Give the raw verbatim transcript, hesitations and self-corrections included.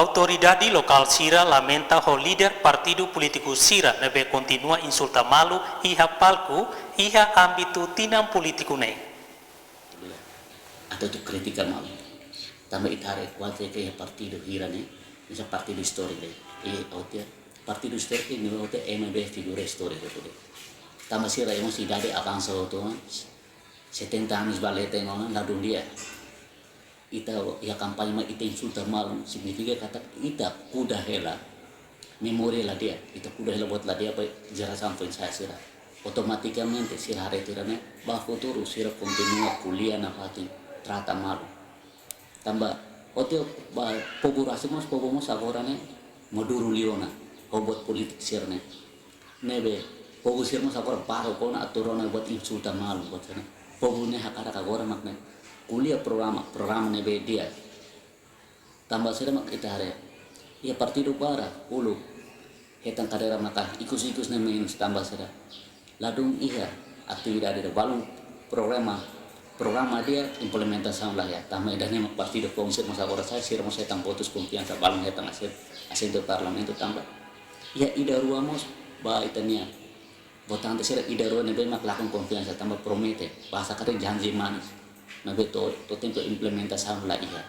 Autoridade lokál sira lamenta ho líder partidu polítiku sira ne'ebé kontinua insulta malu iha palku iha ámbitu tinan polítiku ne'e. Atu atu kritika malu. Tanba ita haree kuaze ke iha partidu hira ne'e, misa partidu istóriku de'it. I otia partidu istóriku ne'e otia M B figura istóriku de'it. Tanba sira ema idade avansa hotu, setenta anos ba leten ona, ladún di'ak. Ita iha kampaña mak ita insulta malu, signifika katak ita kuda hela memória la di'ak, ita kuda hela buat la di'ak ba jerasaun foin-sa'e sira. Automatikamente sira haree tiha ona, ba futuru sira kontinua ko'alia nafatin, trata malu. Tanba otia ba povu rasik mós, povu mós agora ne'e maduru liu ona ho buat polítiku sira ne'e. Ne'ebé povu sira mós agora baru kona atu rona buat insulta malu buat sira ne'e. Povu ne'e hakarak agora mak ne'e ko'alia programa, programa ne'ebé di'ak. Tanba sira mak ita haree iha partidu barak uluk hetan kadeira maka ikus-ikus ne'e menus tanba sira ladún iha atividade ida balun programa, programa di'ak, implementasaun la iha. Tanba ida-ne'e mak partidu foun sira mós agora sa'e, sira mós hetan votus konfiansa, balun hetan asen-, asentu iha parlamentu tanba iha ida rua mós ba ita-nia votante sira ida rua ne'ebé mak lakon konfiansa tanba promete, bahasa karik janji manis, maibé to'o, to'o tempu implementasaun la iha.